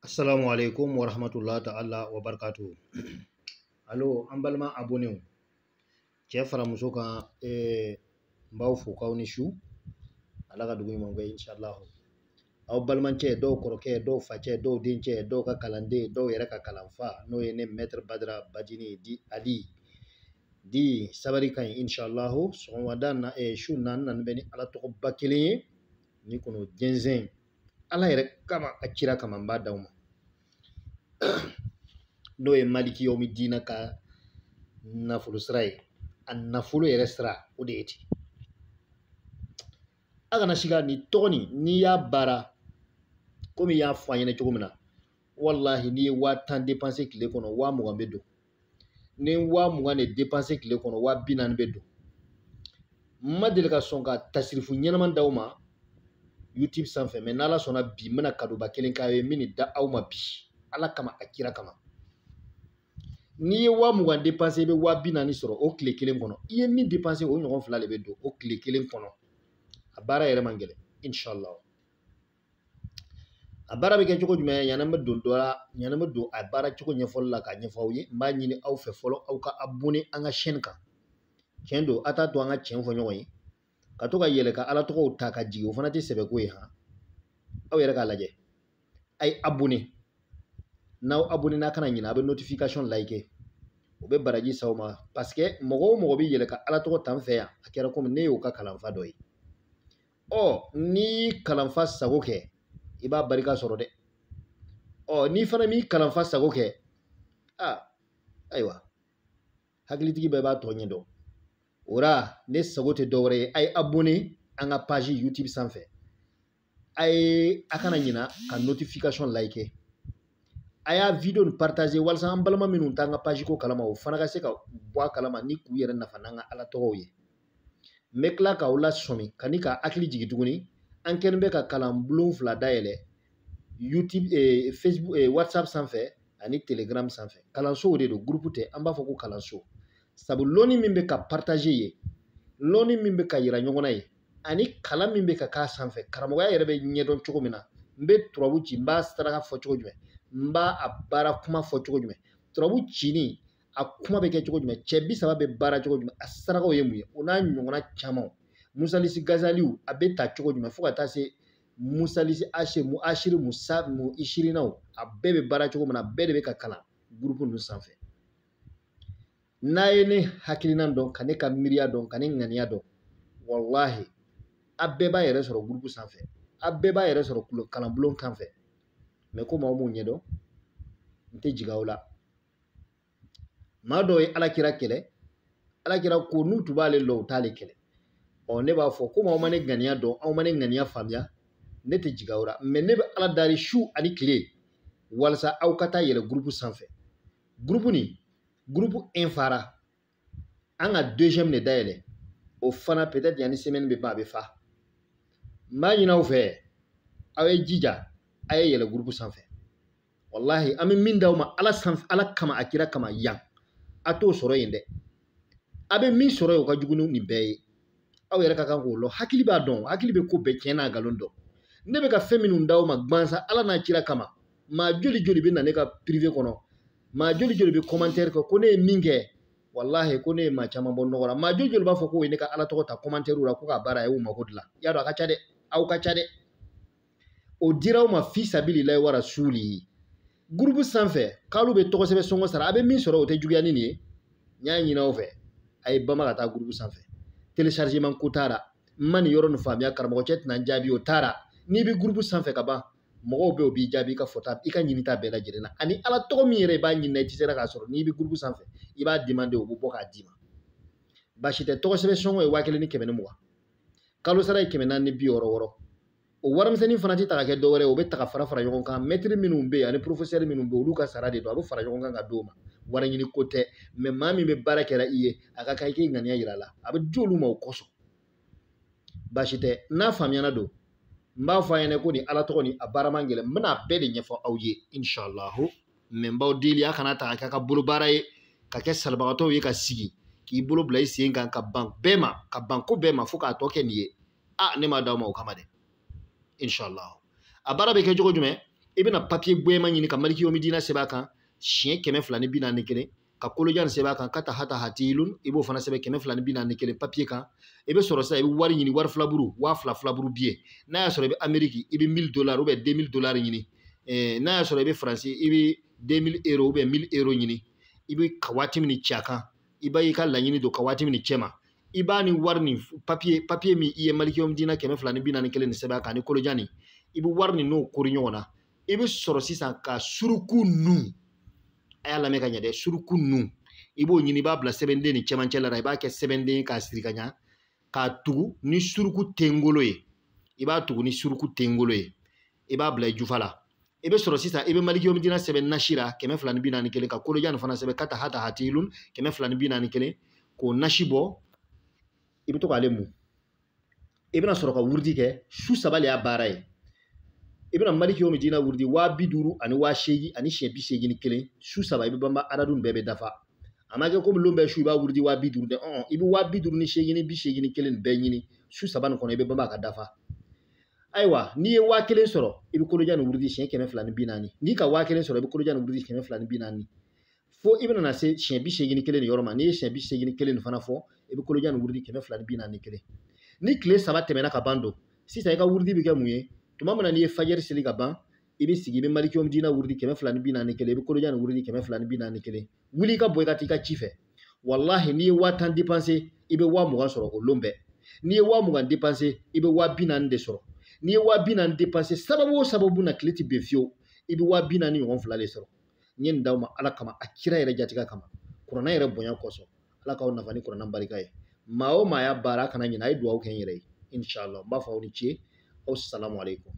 Assalamu alaikum wa rahmatullahi ta'ala wa barakatuhu. Allo, an balima abonnéw, cɛ fara muso kan, n b'aw fo k'aw ni su. Ala ka dugu ɲuman kɛ inshallah. Aw balimacɛ, dɔw kɔrɔkɛ, dɔw facɛ, dɔw dencɛ, dɔw ka kalanden, dɔw yɛrɛ ka kalanfa, n'o ye ne Maître Badara Badjini di Ali di sabari ka ɲi inshallah. Sɔgɔmada na su na n nana bɛ ni Ala tɔgɔba kelen ye ni kɔnɔ jɛnsɛn. Ala yɛrɛ kama, a kira kama, n b'a d'aw ma. N'o ye Maliki Yawmi Dina ka nafolo sira ye. A nafolo yɛrɛ sira o de ye ten. A kana siga ni tɔgɔ nin, n'i y'a baara komi i y'a fɔ an ɲɛna cogo min na, walahi n'i ye 10 000 dépenser tile kɔnɔ, 20 000 bɛ don. Ni ye 20 000 de dépenser tile kɔnɔ, 40 000 bɛ don. N ma deli ka sɔn ka tasirifu ɲɛnama d'aw ma YouTube sanfɛ, mais n'Ala sɔnna bi n bɛna kadoba kelen k'aw ye min da aw ma bi, Ala kama a kira kama. N'i ye 20 000 dépenser, i bɛ 40 000 sɔrɔ o tile kelen kɔnɔ. I ye min dépenser, o ɲɔgɔn fila de bɛ don o tile kelen kɔnɔ. A baara yɛrɛ man gɛlɛn inshallah. A baara bɛ kɛ cogo jumɛn? Yanni an bɛ don dɔ la, yanni an bɛ don a baara cogo ɲɛfɔli la k'a ɲɛfɔ aw ye, n b'a ɲini aw fɛ fɔlɔ aw ka abonné an ka chaîne kan. Tiɲɛ don, a t'a to an ka tiɲɛ fɔ ɲɔgɔn ye, ka to ka yɛlɛ ka Ala tɔgɔw ta ka jigin, o fana tɛ sɛbɛ ko ye han. Aw yɛrɛ k'a lajɛ, a ye abonné. N'aw abonné n'a kana ɲinɛ, a bɛ notification like, o bɛ baraji s'aw ma, parce que mɔgɔ o mɔgɔ bɛ yɛlɛ ka Ala tɔgɔ ta n fɛ yan, a kɛra komi ne y'o ka kalanfa dɔ ye. Ɔ n'i kalanfa sago kɛ, i b'a barika sɔrɔ dɛ. Ɔ n'i fana m'i kalanfa sago kɛ, aa ayiwa, hakilitigi bɛɛ b'a tɔ ɲɛdɔn. O la ne sago tɛ dɔwɛrɛ ye, a ye abonné an ka page YouTube sanfɛ. A ye, a kana ɲina ka notification like. A y'a vidéo nin partager walasa an balima minnu t'an ka page ko kalama, o fana ka se ka bɔ a kalama ni k'u yɛrɛ nafa n'an ka Ala tɔgɔw ye. N bɛ tila k'aw lasɔmi ka ni ka hakili jigin tuguni, an kɛlen bɛ ka kalan bulon fila dayɛlɛ YouTube, Facebook, WhatsApp sanfɛ ani Telegram sanfɛ. Kalansow de don, groupe tɛ, an b'a fɔ ko kalanso. Sabu lɔnni min bɛ ka partager ye, lɔnni min bɛ ka yira ɲɔgɔn na ye, ani kalan min bɛ ka k'a sanfɛ, karamɔgɔya yɛrɛ bɛ ɲɛdɔn cogo min na, n bɛ turabu ci, n b'a saraka fɔ cogo jumɛn, n b'a a baara kuma fɔ cogo jumɛn, turabu cini a kuma bɛ kɛ cogo jumɛn, cɛ 30 bɛ baara cogo jumɛn, a sarakaw ye mun ye, o n'a ɲɔgɔnna camanw. Musalisi gazaliw a bɛ ta cogo jumɛn, fo ka taa se musalisi ase mu asiri musa mu isirinaw, a bɛɛ bɛ baara cogo min na, a bɛɛ de bɛ ka kalan groupe ninnu sanfɛ. N'a ye ne hakilina dɔn, ka ne ka miiriya dɔn, ka ne ŋaniya dɔn, walahi a bɛɛ b'a yɛrɛ sɔrɔ groupe sanfɛ, a bɛɛ b'a yɛrɛ sɔrɔ kalanbulon sanfɛ. Mais komi aw m'o ɲɛdɔn, n tɛ jigin aw la. Maa dɔw ye Ala kira kɛlɛ, Ala kira ko n'u tun b'ale lɔ, u t'ale kɛlɛ. Ɔ ne b'a fɔ komi aw ma ne ŋaniya dɔn, aw ma ne ŋaniya faamuya, ne tɛ jigin aw la. Mais ne bɛ Ala dari su ani tile walasa aw ka taa yɛlɛ groupe sanfɛ. Groupe nin, groupe 1 fara, an ka deuxième de dayɛlɛ, o fana peut-être yanni semaine bɛ ban a bɛ fa. N b'a ɲini aw fɛ, aw ye jija, a ye yɛlɛ groupe sanfɛ. Walahi an bɛ min d'aw ma Ala sanfɛ, Ala kama, a kira kama yan, a t'o sɔrɔ yen dɛ. A bɛ min sɔrɔ yen, o ka jugu ni nin bɛɛ ye. Aw yɛrɛ ka kan k'o lɔn, hakili b'a dɔn, hakili bɛ ko bɛɛ tiɲɛ n'a nkalon dɔn. Ne bɛ ka fɛn minnu d'aw ma gansan Ala n'a kira kama, maa joli joli bɛ na ne ka privé kɔnɔ, maa joli joli bɛ commentaire kɛ ko ne ye min kɛ, walahi ko ne ye maa caman bɔ nɔgɔ la. Maa joli joli b'a fɔ k'o ye ne ka Ala tɔgɔ ta commentaire la ko k'a baara a y'u mako dilan. I y'a dɔn a ka ca dɛ, aw ka ca dɛ. O dira aw ma fi sabililahi wa rasulihi. Groupe sanfɛ k'alu bɛ tɔgɔ sɛbɛn sɔngɔ sara, a bɛ min sɔrɔ o tɛ juguya ni nin ye. N y'a ɲini aw fɛ, a ye bama ka taa groupe sanfɛ. Téléchargement ko t'a la, n ma nin yɔrɔ nin faamuya, karamɔgɔcɛ tɛna n jaabi o t'a la. N'i bɛ groupe sanfɛ ka ban, mɔgɔw bɛ yen o b'i jaabi i ka fɔta, i ka ɲinita bɛɛ lajɛlen na. Ani Ala tɔgɔ min yɛrɛ i b'a ɲini na i tɛ se k'a sɔrɔ, n'i bɛ groupe sanfɛ i b'a demander, o bɛ bɔ k'a d'i ma. Baasi tɛ, tɔgɔ sɛbɛn sɔngɔ ye 1520, kalo sara ye 466. O warimisɛnnin fana tɛ ta ka kɛ dɔwɛrɛ ye, o bɛ ta ka fara fara ɲɔgɔn kan. Mɛtiri minnu bɛ yen ani professeur minnu bɛ yen, olu ka sara de don, a bɛ fara ɲɔgɔn kan ka d'o ma. Wari ɲini ko tɛ, mais maa min bɛ baara kɛra i ye, a ka kan i k'i ŋaniya yira a la, a bɛ di olu ma o kosɔn. Baasi tɛ, n'a faamuyana don, n b'a fɔ a ɲɛna ko nin Ala tɔgɔ nin a baara man gɛlɛn, n bɛna a bɛɛ de ɲɛfɔ aw ye inshallah. Mais n b'aw deli, a kana ta ka kɛ a ka bolobaara ye, ka kɛ salibagatɔw ye, ka sigi k'i bolo bila i sen kan ka ban bɛɛ ma, ka ban ko bɛɛ ma fo k'a tɔ kɛ nin ye. A ne m'a d'aw ma o kama dɛ, inshallah. A baara bɛ kɛ cogo jumɛn? I bɛna papiye gbɛma ɲini ka maliki yomidina sɛbɛn a kan siɲɛ 241, ka kolojan sɛbɛn a kan kata hata hatilun, i b'o fana sɛbɛn 241 papiye kan. I bɛ sɔrɔ sisan i bɛ wari ɲini, wari filaburu, 2000 filaburu biye. N'a y'a sɔrɔ i bɛ Amérique, i bɛ $1000 ou bien $2000 ɲini. N'a y'a sɔrɔ i bɛ Faransi, i bɛ 2000 euros ou bien 1000 euros ɲini. I bɛ ka waati min ci a kan, i b'a y'i ka laɲini don ka waati min cɛ ma. I b'a ni wari ni papiye min i ye maliki yomidina 241 nin sɛbɛn a kan ani kolojan nin, i bɛ wari nin n'o kori ɲɔgɔn na. I bɛ sɔrɔ sisan ka suruku nun, a y'a lamɛn ka ɲɛ dɛ, suruku nun i b'o ɲini, i b'a bila sɛbɛnden ni cɛmancɛ la, i b'a kɛ sɛbɛnden k'a siri ka ɲa, k'a tugu ni suruku tengolo ye, i b'a tugu ni suruku tengolo ye, i b'a bila i jufa la. I bɛ sɔrɔ sisan i bɛ maliki yomidina sɛbɛn nasi la 241, ka kolojan nin fana sɛbɛn kata hata hatilun 241, k'o nasi bɔ, i bɛ to k'ale mun. I bɛna sɔrɔ ka wurudi kɛ, su 3 de y'a baara ye. I bɛna maliki yomidina wurudi 50,000 ani 8,000 ani siɲɛ 81, su 3 i bɛ banba adadu bɛɛ bɛ dafa. A ma kɛ komi lon bɛɛ su i b'a wurudi 50,000 dɛ, i bɛ 50,000 ni 8 ni 81 nin bɛɛ ɲini, su 3 nin kɔnɔ i bɛ banba ka dafa. Ayiwa, n'i ye 1000 sɔrɔ, i bɛ kolojan nin wurudi siɲɛ 240. N'i ka 1000 sɔrɔ, i bɛ kolojan nin wurudi siɲɛ 240. Fo i bɛna na se siɲɛ 81 nin yɔrɔ ma. N'i ye siɲɛ 81 nin fana fɔ, i bɛ kolojan nin wurudi 241. Ni tile 3 tɛmɛna ka ban don, sisan i ka wurudi bɛ kɛ mun ye? Tuma min na n'i ye fajiri seli ka ban, i bɛ sigi, i bɛ maliki yomidina wurudi 241, i bɛ kolojan nin wurudi 241. Wuli i ka bɔ i ka t'i ka ci fɛ. Walahi, n'i ye 10,000 dépenser, i bɛ 20,000 sɔrɔ o lon bɛɛ. N'i ye 20,000 dépenser, i bɛ 40,000 de sɔrɔ. N'i ye 40,000 dépenser, sababu o sababu na tile tɛ bɛn fiyewu, i bɛ 40,000 ɲɔgɔn fila de sɔrɔ. N ye nin d'aw ma Ala kama, a kira yɛrɛ jatigɛ kama, kuranɛ yɛrɛ bonya kosɔn. Ala k'aw nafa ni kuranɛ barika ye. Maa o maa y'a baara, a kana ɲinɛ, a ye dugawu kɛ n yɛrɛ ye. Inshallah, n b'a fɔ aw ni ce. Aw salamu aleykum.